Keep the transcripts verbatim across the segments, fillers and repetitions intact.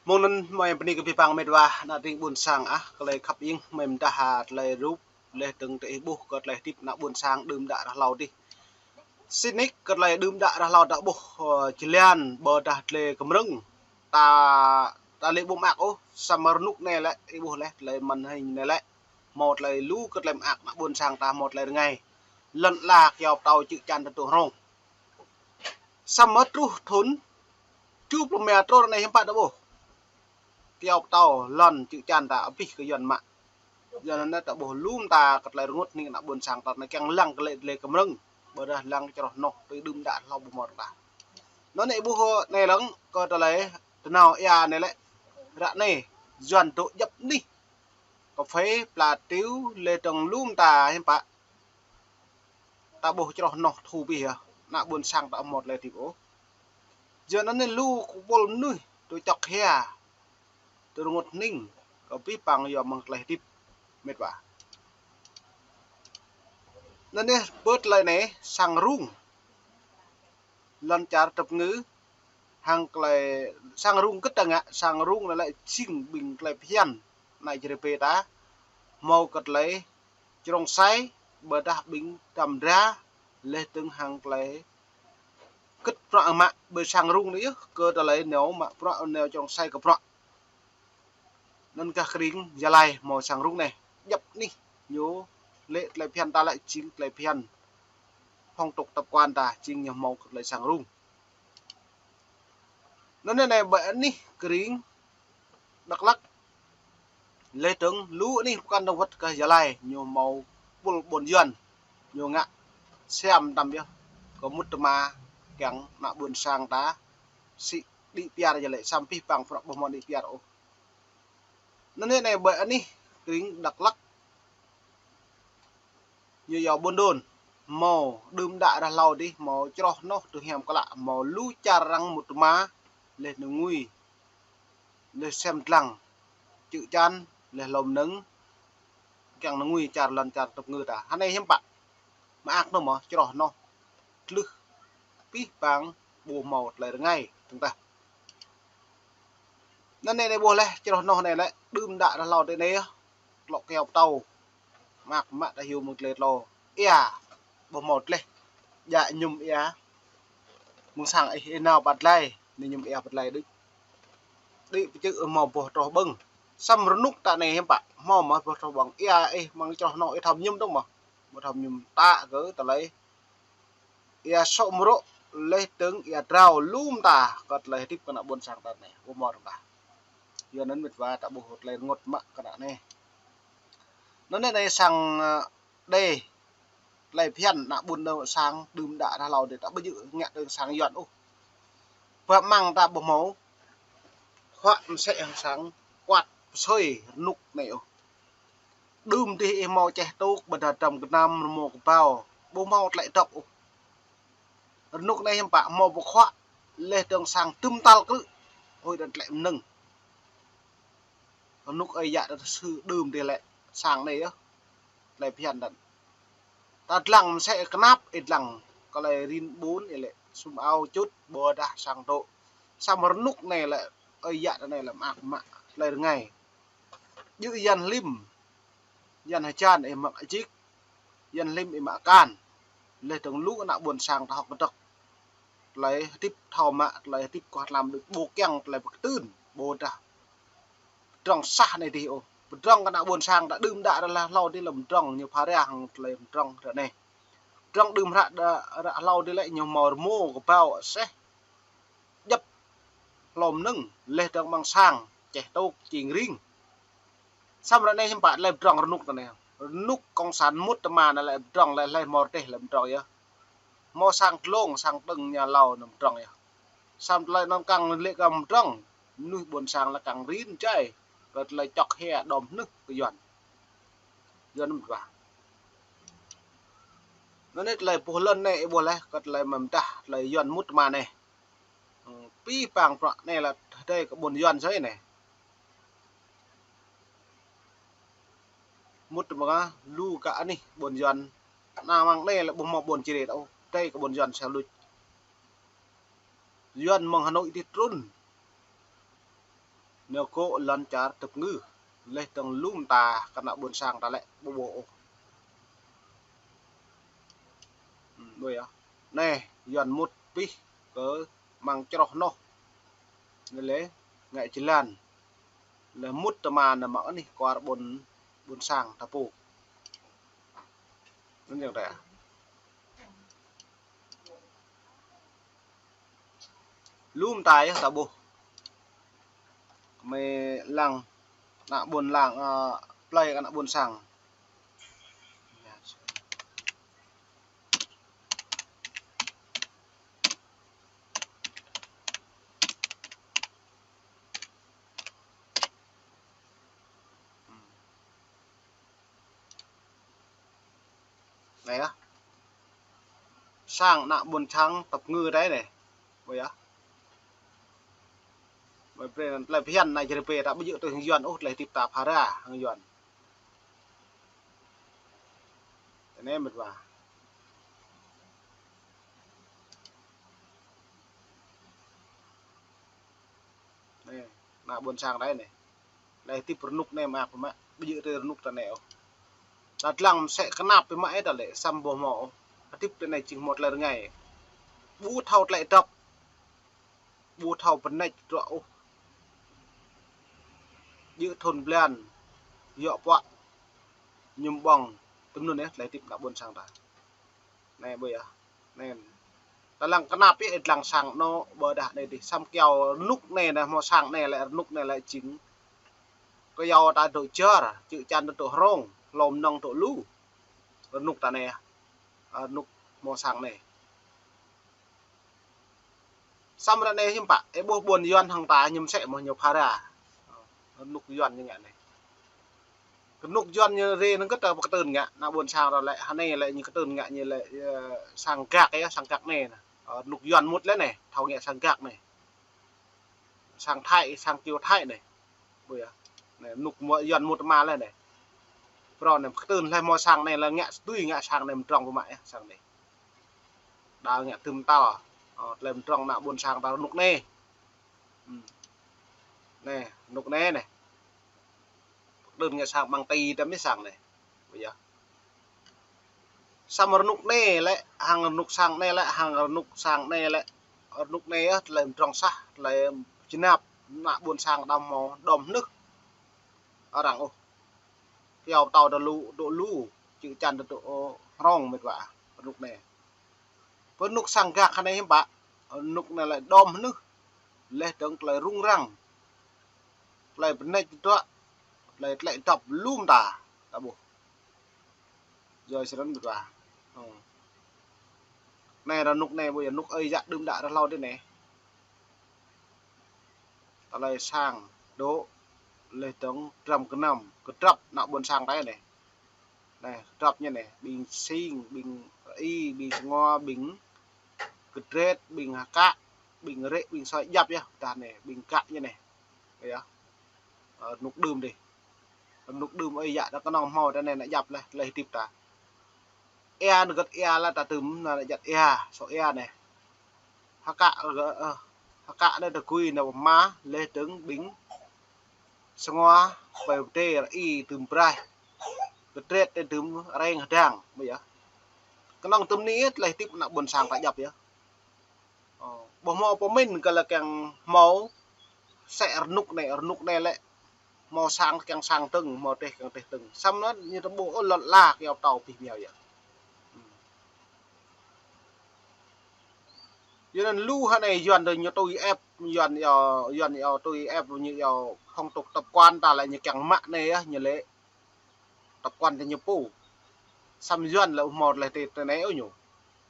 Mơ̆ng anŭn mơi bơni kơ abih bang met wa ană tring ƀuôn sang ah, kơ tơlơi khăp ing mơi mơdah ha tơlơi rup, laih dơ̆ng tơ ih ƀuh kơ tơlơi hơdip ană ƀuôn sang đưm đă ră hlâo adih. Sĭt nik kơ tơlơi đưm đă ră hlâo ta ƀuh, ơ, jơlan ƀôdah tơlơi kơmrơ̆ng. Ta, ta lĕ ƀu mơak ôh, samơ̆ rơnŭk anai lĕ, ih ƀuh laih tơlơi màn hình anai lĕ. Hmâo tơlơi lu kơ tơlơi mơak ană ƀuôn sang ta hmâo tơlơi rơngai. Lŏn ala kyâo pơtâo čư̆ čan ta tŭ hrŏng. Samơ̆ truh thŭn tơjuh pluh rơma truh anai hiư̆m pă ta ƀuh. Kyâo pơtâo lŏn čư̆ čan ta abih kơ Yuan mă. Yuan anŭn ta ƀuh lu mơta kơ tơlơi rơngot hning ană ƀuôn sang ta anai kiăng lăng kơ lĕ tơlơi kơmrơ̆ng. Ƀôdah lăng kơ čroh noh tui đưm đă hlâo ƀu hmâo rơngai. Anŭn anai ƀuh anai lăng kơ tơlơi tơnao ia anai lĕ. Ră anai Yuan dŏ djăp anih. Kơphê, pla tiu, laih dơ̆ng lu mơta hiư̆m pă. Ta ƀuh čroh noh thu abih yơh. Ană ƀuôn sang ta hmâo tơlơi hơdip ôh. Yua anŭn anai lu kơ ƀuôn mơnuih tŭ čŏk hia. Tŭ rơngot hning. Kơ abih bang yua mơ̆ng tơlơi hơdip. Met wa. Anŭn anai bơ tơlơi anai sang rung. Lŏn čar tơpơngư. Hăng tơlơi sang rung kơ ta ngă, sang rung anai lĕ jing ƀing tơlơi phiăn. Anai jơrê bê ta. Hmâo kơ tơlơi črông sai, ƀôdah ƀing tơm dra, laih dơ̆ng hăng tơlơi kơ̆t prăk mă ƀơi sang rung anai yơh, kơ tơlơi nao mă prăk nao črông sai kơ prăk. Anŭn gah kring Gia Lai hmâo sang rung anai, djăp anih ñu lĕ tơlơi phiăn ta lĕ jing tơlơi phiăn. Phong tục tập quán ta jing ñu hmâo kơ tơlơi sang rung. Anŭn anai ƀơi anih kring Dak Lak. Laih dơ̆ng lu anih pơkŏn dơ̆ng wơ̆t kơ Gia Lai, ñu hmâo pul ƀôn Yuan, ñu ngă siam tăm yơh, kơ mŭt tơma kiăng ană ƀuôn sang ta, sĭ đĭ piar jơlĕ, samơ̆ abih bang prăk ƀu hmâo đĭ piar ôh. Anŭn anai ƀơi anih kring Dak Lak. Ñu yua Buôn Đôn, hmâo đưm đă ră hlâo adih, hmâo čroh noh tŭ hiam klă, hmâo lu čar arăng mŭt tơma, laih nơngui, laih sem dlăng, čư̆ čan, laih hlâo mơnơ̆ng, kiăng nơngui čar lŏn čar tơpơngư ta. Hơnai hiư̆m pă, mơak noh mơ̆, čroh noh, tlưh, abih bang, ƀu hmâo tơlơi rơngai, tơ̆ng tah. Anŭn anai ƀuh laih, čroh noh anai lĕ, đưm đă ră hlâo adih anai yơh, klŏk kyâo pơtâo. Mơak mă ta hyu mơ̆ng tơlơi tlâo. Ia, ƀu hmâo tơleh. Djă mơñum ia. Mơ̆ng sang ih, ih nao pơ Dlai, anai mơñum ia pơ Dlai đôč. Đĭ pơčư̆ hmâo boh čroh ƀơ̆ng. Samơ̆ rơnŭk ta anai hiư̆m pă, hmâo mơ̆ boh čroh ƀơ̆ng. Ia ih mơ̆ng čroh noh ih thâo mơñum dơ̆ng mơ̆. Ƀu thâo mơñum ta kơ tơlơi ia sŏ mơrŏ laih dơ̆ng ia drao lu mơta kơ tơlơi hơdip kơ ană ƀôn sang ta anai. Ƀu hmâo rơ̆ng tah. Yua anŭn met wa ta ƀuh tơlơi rơngot mă kơ ană anai. Anŭn anai sang, ơ, đe tơlơi phiăn ană ƀôn sang đưm đă ră hlâo adih ta ƀu djơ̆ ngă tơ sang Yuan ôh. Pơ măng ta ƀu hmâo. Huă mơsĕ hăng sang kuat pơsơi rơnŭk anai ôh. Đưm adih ih hmâo čeh tŭk, ƀôdah dram gơnam, rơmô kơbao. Ƀu hmâo tơlơi dŏp ôh. Rơnŭk anai hiư̆m pă hmâo pơkhuă, laih dơ̆ng sang tŭm tal krư̆. Ơi đăn tơlơi mơnơ̆ng. Rơnŭk ơi yă ta sư đưm adih lĕ sang anai yơh. Tơlơi phiăn đăn. Ta dlăng mơsĕ kơnap, ih dlăng. Kơ tơlơi rin ƀun, ih lĕ sum ao čut, ƀôdah sang tŭ. Samơ̆ rơnŭk anai lĕ, ơi yă ta anai lĕ mơak mă, tơlơi rơngai. Djơ̆ Yuan hlim, Yuan hơjan ih mă ajik, Yuan hlim ih mă akan. Laih dơ̆ng lu ană ƀôn sang ta hơ̆k kơdơ̆k. Tơlơi hơdip thâo mă, tơlơi hơdip kơ tlam đôč ƀu kiăng, tơlơi pơkơtưn, ƀôdah pơdrŏng sah anai adih ôh. Pơdrŏng kơ ană ƀôn sang ta đưm đă ră hlâo adih lĕ pơdrŏng ñu phara hăng tơlơi pơdrŏng ră anai. Pơdrŏng đưm hră đă, ră hlâo adih lĕ ñu hmâo rơmô kơbao aseh. Djăp hlô mơnơ̆ng, laih dơ̆ng amăng sang, čeh tŭk, čing ring. Samơ̆ ră anai hiư̆m pă tơlơi pơdrŏng rơnŭk ta anai. Rơnŭk kông san mŭt tơma anai lĕ pơdrŏng, laih laih hmâo rơdêh lĕ pơdrŏng yơh. Hmâo sang tlông, sang tơ̆ng ñu hlâo anŭn pơdrŏng yơh. Samơ̆ tơlơi anŭn kiăng lĕ kơ pơdrŏng, mơnuih ƀôn sang lĕ kiăng rin jai, kơ tơlơi čŏk hia đom hnưh kơ Yuan. Yuan mơ̆n wa. Anŭn anai tơlơi boh lŏn anai ih ƀuh laih, kơ tơlơi mơ̆ mơdah, tơlơi Yuan mŭt tơma anai. Abih bang bruă anai lĕ hơdai kơ ƀôn Yuan sơi anai. Mŭt tơma lu kơ anih ƀôn Yuan. Anai mơ̆ng anai lĕ ƀu hmâo ƀôn Jrai ôh, hơdai kơ ƀôn Yuan sa luč. Yuan mơ̆ng Hà Nội adih trŭn. Ñu gŏ lŏn čar Dap Ngư. Laih dơ̆ng lu mơta kơ ană ƀôn sang ta lĕ ƀu ƀuh ôh. Hm, ƀuh yơh. Anai, Yuan mŭt pĭ kơ mơ̆ng čroh anŭn. Anai lĕ ngă jơlan. Lĕ mŭt tơma anai mă anih kuar ƀôn, ƀôn sang ta pô. Anŭn yơh ta. Lu mơta yơh ta ƀuh. Kơmơi lăng ană ƀôn lăng, ơ, plơi ană ƀôn sang. Anai yơh. Sang ană ƀôn sang Dap Ngư đơi anai. Ƀuh yơh. Ƀuh brơi anŭn tơlơi phiăn anai jrê pê ta ƀu djơ̆ tui hăng Yuan ôh, tơlơi hơdip ta phara hăng Yuan. Anai mĕt wa. Anai, ană ƀôn sang đơi anai. Lĕ hơdip rơnŭk anai mă, mă, ƀu djơ̆ tui rơnŭk ta anai ôh. Ta lăng mơsĕ kơnap biă mă ih ta lĕ, samơ̆ ƀu hmâo ôh. Hơdip ta anai jing hmâo tơlơi rơngai. Ƀu thâo tơlơi dăp. Ƀu thâo pơneč tơdruă ôh. Djơ̆ thun blan. Yŏ puă. Mơñum ƀơ̆ng. Tơm anŭn yơh, tơlơi hơdip ană ƀôn sang ta. Anai ƀuh yơh. Anai. Ta lăng kơnap yơh, ih lăng sang anŭn, ƀôdah anai dih. Samơ̆ kiao rơnŭk anai anai, hmâo sang anai lĕ, rơnŭk anai lĕ jing. Kơyâo ta dŏ čar, čư̆ čan ta dŏ hrŏng, hlô mơnơ̆ng dŏ lu. Rơnŭk ta anai. Rơnŭk hmâo sang anai. Samơ̆ ră anai hiư̆m pă, ih ƀuh ƀôn Yuan hăng ta ñu mơsĕ mơ̆ ñu phara. Rơnŭk Yuan ñu ngă anai. Rơnŭk Yuan ñu rê anŭn kơ ta pơkơtưn ngă, ană ƀôn sang ta lĕ, hơnai lĕ ñu kơtưn ngă ñu lĕ, ơ, sang gak yơh, sang gak anai anai. Ơ, rơnŭk Yuan mŭt lĕ anai, thâo ngă sang gak anai. Sang Thái, sang kiêu Thái anai. Ƀuh yơh. Anai, rơnŭk mơ̆ Yuan mŭt mă lĕ anai. Phrâo anai, pơkơtưn lĕ hmâo sang anai lĕ ngă tui ngă sang anai mơdrŏng biă mă yơh, sang anai. Đa ngă tơm tal. Ơ, tơlơi mơdrŏng ană ƀôn sang ta rơnŭk anai. Hm. Anai, rơnŭk anai anai. Pơkơtưn ngă sang ƀăng ti ta mơ̆ sang anai. Ƀuh yơh. Samơ̆ rơnŭk anai lĕ, hăng rơnŭk sang anai lĕ, hăng rơnŭk sang anai lĕ. Rơnŭk anai yơh, tơlơi mơdrŏng sah, tơlơi jơnap, ană ƀôn sang đăm hmâo, đom hnưh. Arăng ôh. Kiao pơtao dŏ lu, dŏ lu, čư̆ čan dŏ, dŏ, ơ, hrŏng mĕt wa, rơnŭk anai. Pơ rơnŭk sang gak hơnai hiư̆m pă, rơnŭk anai lĕ đom hnưh, laih dơ̆ng tơlơi rŭng răng, tơlơi pơneč tơdruă, tơlơi, tơlơi dăp lu mơta, ta ƀuh. Yua sơrăn mĕt wa. Ơ. Anai rơnŭk anai ƀuh yơh, rơnŭk ơi yă đưm đă rơhlâo dih anai. Tơlơi sang, dŏ, laih dơ̆ng dram gơnam, kơdrăp ană ƀôn sang ta anai. Anai, kơdrăp ñu anai, ƀing Sing, ƀing Rơi, ƀing Sơngoa, ƀing Kơdret, ƀing Hakă, ƀing Rĕ, ƀing Soi djăp yơh, dah anai, ƀing Gă ñu anai. Yơh. Ơ, rơnŭk đưm dih. Rơnŭk đưm ơi yă ta kơnơ̆ng hmâo ta anai ană djăp laih, tơlơi hơdip ta. Ia anŭn gơ̆t ia lĕ ta tơm anŭn ană djăp ia, sŏ ia anai. Hakă, ơ, Hakă anai ta gui anai pơma, laih dơ̆ng ƀing Sơngoa, Pơdê, Rơi tơm braih. Kơdret anai tơm reng hơdang, ƀuh yơh. Kơnơ̆ng tơm anai tơlơi hơdip ană ƀôn sang ta djăp yơh. Ơ, ƀu hmâo pơmĭn kơ lĕ kiăng hmâo sĕ rơnŭk anai, rơnŭk anai lĕ hmâo sang kiăng sang tơ̆ng, hmâo teh kiăng teh tơ̆ng. Samơ̆ anŭn ñu ta ƀuh ôh lŏn ala kiao pơtao pih miao yơh. Yua anŭn lu hơnai Yuan dơ̆ng ñu tui ĕp, Yuan yơh, Yuan yơh tui ĕp ñu yơh phong tục tập quán ta lĕ ñu kiăng mă anai yơh, ñu lĕ tập quán ta ñu pô. Samơ̆ Yuan lĕ ƀu hmâo tơlơi hơdip tui anai ôh ñu.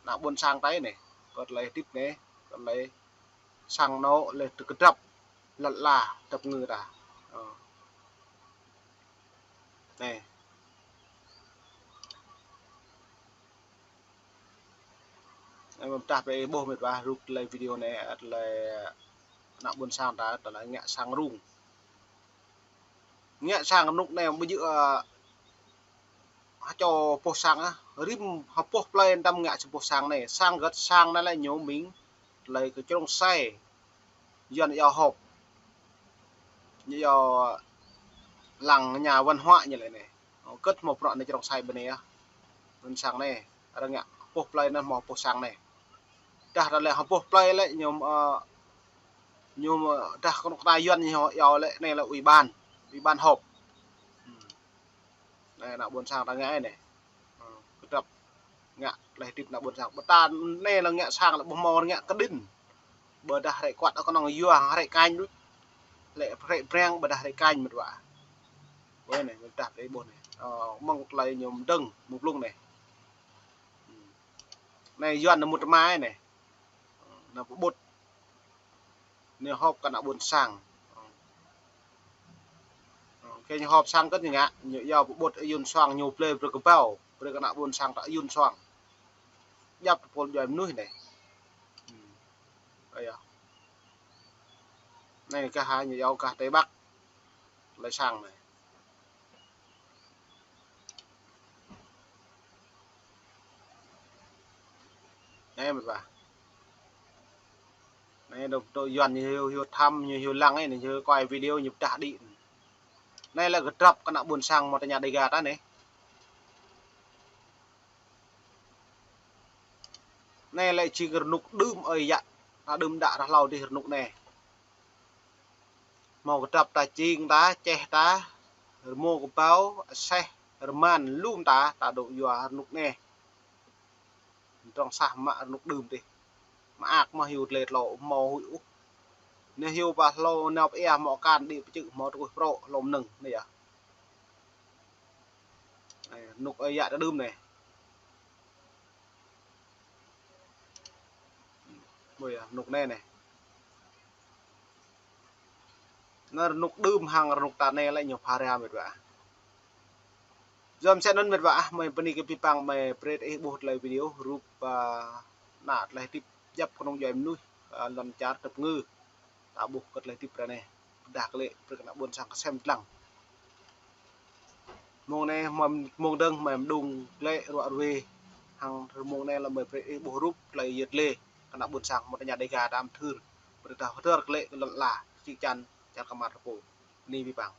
Ană ƀôn sang ta anai, kơ tơlơi hơdip anai, kơ tơlơi sang anŏ lĕ tơ kơdrăp, lăt la, Dap Ngư ta. Ơ. Anai. Anai mơ̆ tah pơƀuh mĕt wa, rup tơlơi video anai, tơlơi ană ƀôn sang ta, tơlơi ngă sang rŭng. Ngă sang rơnŭk anai ƀu djơ̆, ơ, hơčô pôh sang ah, rĭm hơpôh plơi tơm ngă sa pôh sang anai, sang gơ̆t sang anai lĕ ñu mĭn, tơlơi kơ črông sai, Yuan iâu họp. ñu yua lăng nhà văn hóa ñu lĕ anai. Ơ, kơ̆t hmâo bruă anai čơrông sai ƀơi anai yơh. Ƀôn sang anai, arăng ngă hơpuh plơi anŭn hmâo hơpuh sang anai. Dah arăng lĕ hơpuh plơi lĕ ñu, ơ, ñu, ơ, dah kơnuk kơna Yuan ñu yua lĕ anai lĕ ủy ban, ủy ban họp. Anai ană ƀôn sang ta ngă anai. Ơ, kơdrăp ngă tơlơi hơdip ană ƀôn sang. Ƀôdah anai lĕ ngă sang lĕ ƀu hmâo ngă kơđĭn. Ƀôdah hrĕ kuăt kơnơ̆ng yua hrĕ kañ đôč. Lĕ hrĕ breng ƀôdah hrĕ kañ mĕt wa. Ƀơi anai, mĕt dah plei ƀuh anai. Ơ, mơ̆ng tơlơi ñu mơdơ̆ng, mơ̆ng blung anai. Anai Yuan anai mŭt tơmai anai. Anai pơƀut. Anai họp kơ ană ƀôn sang. Kơ ñu họp sang kơ̆t ñu ngă, ñu yua pơƀut ayun suang ñu blơi brơi kơ ƀâo, brơi kơ ană ƀôn sang ta ayun suang. Djăp tơpul djuai mơnuih anai. Ơ yơh. Anai gah ha ñu yua gah Tây Bắc. Tơlơi sang anai. Anai mĕt wa. Anai dŏ, dŏ Yuan ñu hyu, hyu thăm, ñu hyu lăng anai, ñu hyu quay video ñu pơdah đĭ. Anai lĕ kơdrăp kơ ană ƀôn sang mơ̆ tơña Dega ta anai. Anai lĕ jing rơnŭk đưm ơi yă. Ta đưm đă ră hlâo dih rơnŭk anai. Hmâo kơdrăp ta, čing ta, čeh ta, rơmô kơƀâo, aseh, rơman, lum ta, ta dŏ yua rơnŭk anai. Drŏng sah mă rơnŭk đưm dih. Mơak mơ̆ hyu dlê tlô, hmâo huĭ ôh. Anai hyu pơ hlô nao pơ ia hmâo akan đĭ pơčư̆ hmâo tơkuih prŏ hlô mơnơ̆ng anai yơh. Anai, rơnŭk ơi yă ta đưm anai. Ƀuh yơh, rơnŭk anai anai. Anai rơnŭk đưm hăng rơnŭk ta anai lĕ ñu phara mĕt wa. Yua mơ̆ sĕ anŭn mĕt wa ah, mơi bơni kơ abih bang mơi brơi ih ƀuh tơlơi video rup, ơ, ană tơlơi hơdip djăp kơnung djuai mơnuih, ơ, lŏn čar tơpơngư. Ta ƀuh kơ tơlơi hơdip ră anai. Pơdah kơ lĕ brơi kơ ană ƀôn sang kơsem dlăng. Mông anai, mông dơ̆ng mơi mơđung lĕ ruă ruê. Hăng mông anai lĕ mơi brơi ih ƀuh rup tơlơi yơh lĕ kơ ană ƀôn sang mơ̆ tơña Dega ta mơthưr. Brơi ta hơdơr kơ lĕ kơ lŏn ala, čĭ čan, čar kơmar tơpô. Bơni abih bang.